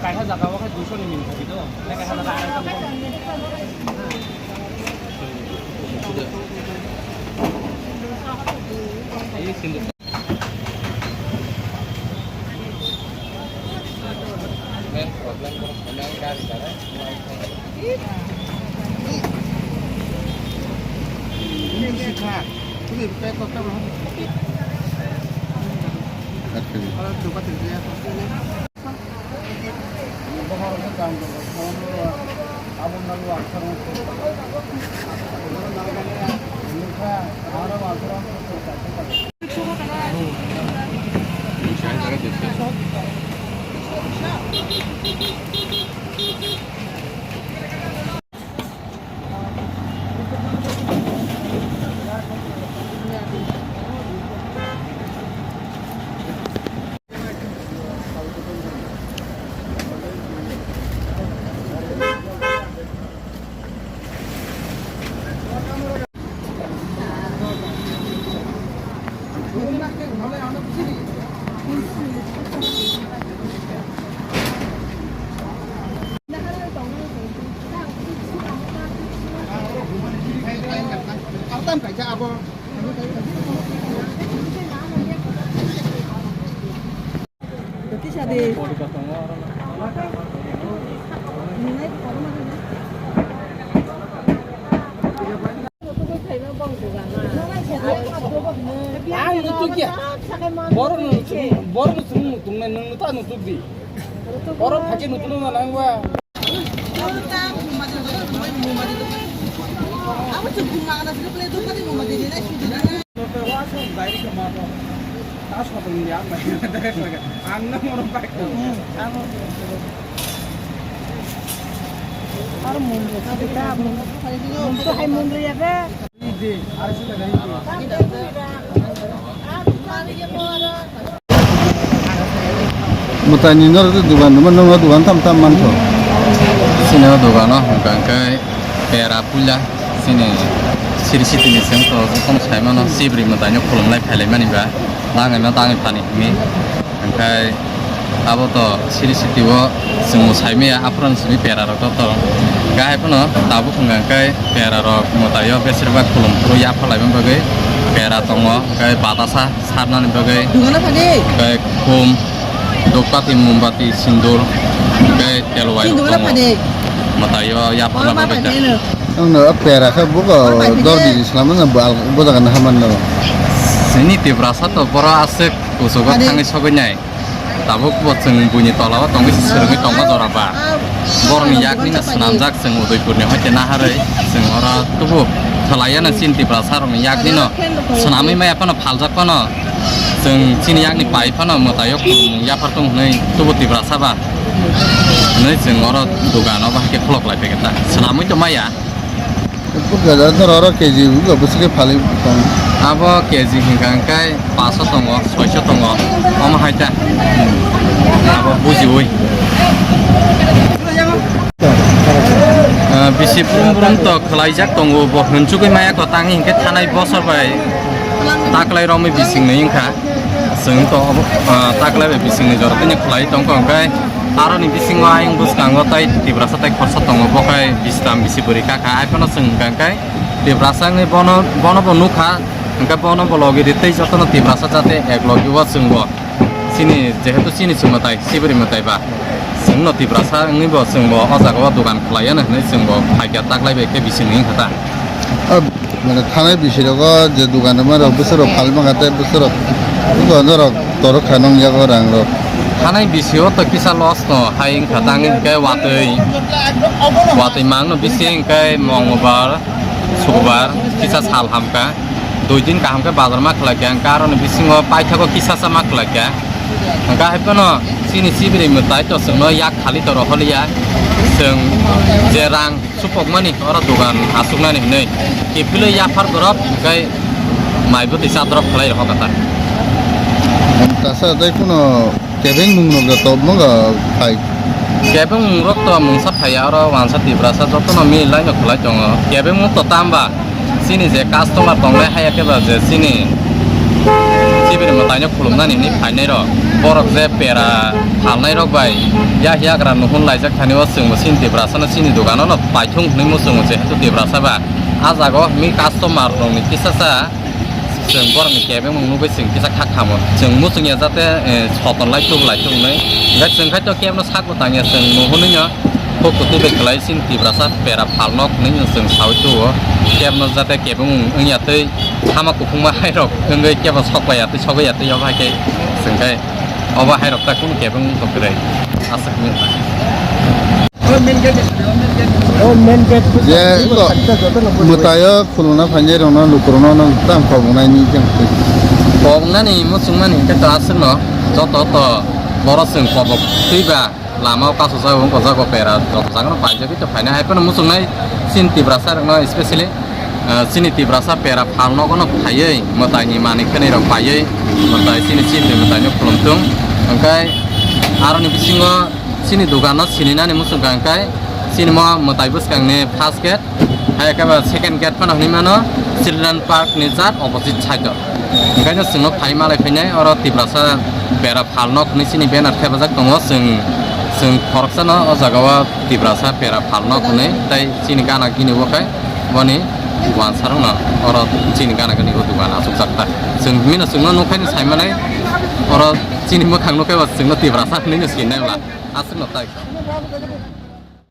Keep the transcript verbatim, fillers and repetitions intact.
Kaisa jaga o khe duiso ni minwi thangwi do. Kaisa jaga o khe. Ang nutuk ya. Borok nutuk, borok nutuk, nutuk nai, nung nutuk, nutuk di. Borok phakhe nutuk nang nang ba. Mwtai ni norok tei dugan rwma, nwng o dugan tam tam mantho. Chini o dogano hwnkha hwnkhe pera puila, chini siri sitini seng to jotono sai mano, sibri mwtai no khulum lai phailai mani ba, tangwi ma tangwi phani hwnwi. Hwnkhe abo to siri siti o chwng bo sai maya, aphuru ni simi pera rok to tong. Hwnkhe hai phano tabuk hwnkha hwnkhe pera rok mwtai o besir bak khulum phuru yapha lai mani bagwi pera tongo, hwnkhe batasa. Sarnani bagwi. Dugano phadi. Tei khum, dukpati, mombati, sindur, tei telwai rok tongo. Dugano phadi. Mwtai o yapharna bagwi ta. Ang no pera khe buko dor di slam no bal bujaga na haman no. Sini Tiprasa to boro aswk kuchugo thangwi sogwi nai. Tabuk bo chwng buini tola o tongwi se swrwngwi tongo jora ba. Borokni yakni no swnamjak chwng Udaipurni hoite naharwi chwng oro tubu khwlaiya no chini Tiprasa rokni yakni no swnamwi maya phano phaljak phano chwng chini yakni pai phano mwtai o khulumung yaphar tong hwnwi tubu Tiprasa ba hwnwi chwng oro dugan o bahai khe khulok lai phaikha ta swnamwi tong maya. Bwkha da norok oro K G wngkha bwswk khe phalwi tong. Abo K G hwnkha hwnkhe paso tongo, soiso tongo, omo hai ta. Abo bujiwi. Ah, bisi brum brum to khwlaijak tongo, bo hwnchugwi maya ko tangwi hwnkhe thanai bosor bai taklai romwi bising nwi wngkha. Chwng to obo, ah, taklai bai bisingni jora tini khwlai tongkha, hwnkhe aroni bisingo ayang bwskango tai Tiprasa tai khorsa tongo, bo khai bistam bisi bwrwi kakha, ai phano chwng hwnkha hwnkhe Tiprasa wngwi bono, bono bo nukha, hwnkhe bono bo logi ri tei jotono Tiprasa jate ek logi o chwngbo chini, jehetu chini chwngno tai sibri mwtai ba chwngno Tiprasa wngwi bo chwngbo o jaga o dogan khwlaiya hwnwi chwngbo phaikha taklai bai khe bisingni wngkha ta. Ah, mane thanai bisi rogo je dugan rwma rok bwswk rok phalwi mankha tei bwswk rok dogan rok torok kha nung yago rang rok. Thanai bisi o to kisa loss no hai wngkha tang hwnkhe watwi, watwi mang no bisi hwnkhe Mongolbar, Sukubar kisa sal hamkha, dui din kaham khe bazar ma khlaikha, hwnkhe aroni bisingo paithago kisa sa ma khlaikha. Hwnkhe hai phano chini sibiri mwtai to chwngno yak khali to rohorliya, chwng je rang supokmani oro dogan aswknani hinwi kiphilwi yaphar borok hwnkhe mai bwtwi cha drop khlai rohor kha ta. Tasa tei kuno Kebeng mung rok da tobmo ga phai. Kebeng mung rok to mungsa phaiya, oro wansa Tiprasa jotono mil laino khwlai tongo. Kebeng mung to tamba chini je customer tongnai haya khe ba je chini chibini mwtaino khulumnani hinwi phainai rok. Borok je pera phalnai rok bai ya yagra nuhun laijak thani o chwngbo chini Tiprasano chini dogano no paithung hinwi muchungo, jehetu Tiprasa ba. A jaga o hinwi customer rokni kisa sa Chwng borokni kebengmung nugwi chwng kisa kha khamo. Chwng muchungya jate, eh, soton lai tuk lai tuk wnwi. Hwnkhe chwng khai to kebno sakbo tangya chwng nuhunwino huk kwtwi bai kwlai chini Tiprasa pera phalnok hwnwi chwng saui tuo. Kebno jate kebengmung wngya twi hama kuphungma hairok wngwi kebo sok bai ya twi sogwi ya twi obo hai khe chwng khai obo hairok ta kunu kebengmung to kwrwi aswk wngwi ta. Je, eko, mwtaio khulumna phainai rokno, lukurokno nwng tamo kobongnai ni khe mwtai. Kobongnani muchungmani hwnkhe to aswkno, joto to borok chwng kobok twiba lama o kasujak, wng kojak o pera, joto jagano paijagwi to phainai. Hai phano muchungnai chini Tiprasa rokno, specially, ah, chini Tiprasa pera phalnogono phaiwi mwtaini manwi khwnwi rok paiwi mwtai chini chini mwtaino khulumtung. Hwnkhe aroni bisingo Chini dogano sininani muchungkha hwnkhe chini mo mwtai bwskangni first gate, hai khe ba second gate phano hinwi mano Children Park ni jat opposite side o. Hwnkhe no chwngno phai malai phainai oro Tiprasa pera phalnok hinwi chini banner thepajak tongo. Chwng, chwng khoroksano o jaga o Tiprasa pera phalnok hinwi tei chini gana gini bo khe boni wansarokno oro chini gana gini o dogan achukjak ta. Chwng bini chwngno nukhaino saimanai oro chini mwkhang nukhe ba chwngno Tiprasa hinwi no sinai bwla. Aswkno tai.